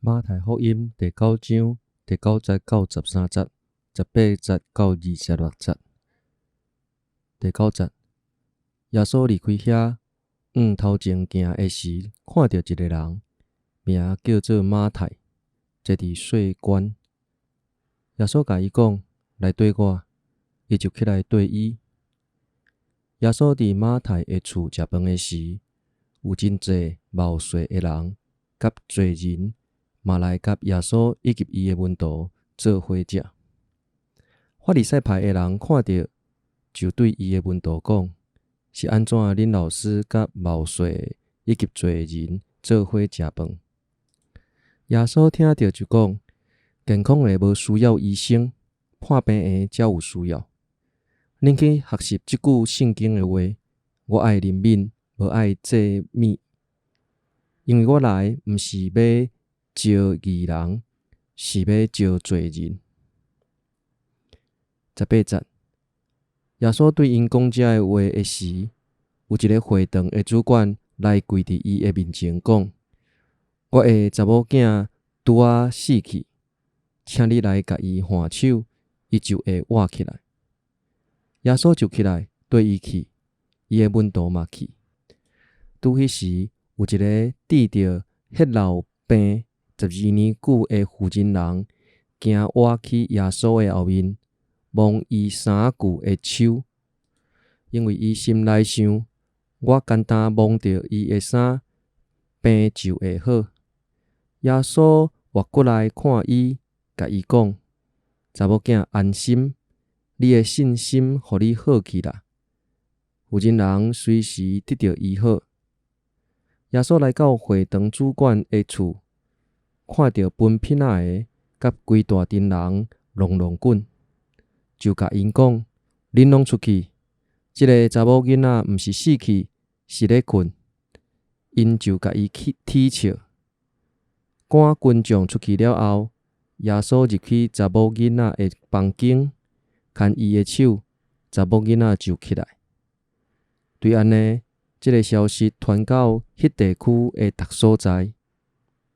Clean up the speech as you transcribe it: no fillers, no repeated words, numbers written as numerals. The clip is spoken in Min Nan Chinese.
馬太福音第九章第九節到13節，18節到26節。第九節，耶穌離開遐，向頭前行的時，看著一个人，名叫做馬太，坐佇稅關。耶穌共伊講：來綴我。伊就起來綴伊。耶穌佇馬太的厝食飯的時，有真濟謀稅的人佮罪人，嘛來佮耶穌以及伊的門徒做伙食。法利賽派的人看著，就對伊的門徒講：是按怎恁老師佮謀稅以及罪人做伙食飯？耶穌聽著就講：健康的無需要醫生，破病的才有需要。恁去學習這句聖經的話：我愛憐憫，無愛祭物。因為我來毋是欲召義人，是欲召罪人。18節，耶穌對𪜶講這个話的時，有一个會堂的主管來跪佇伊的面前講：我的查某囝拄仔死去，請你來共伊按手，伊就會活起來。耶穌就起來綴伊去，伊的門徒嘛去。拄彼時，有一个得著血漏病12年久的婦人人，行倚去耶穌的後面，摸伊衫褲的袖，因為伊心內想：我干焦摸著伊的衫，病就會好。耶穌活過來看伊，共伊講：查某囝安心，你的信心予你好去啦。婦人人隨時得著醫好。耶穌來到會堂主管的厝，看著分餅仔的佮規大陣人挵挵滾，就共𪜶講：恁攏出去，這个查某囡仔毋是死去，是咧睏。𪜶就共伊恥笑。趕群眾出去了後，耶穌入去查某囡仔的房間，牽伊的手，查某囡仔就起來。對按呢，這个消息傳到彼地區的逐所在。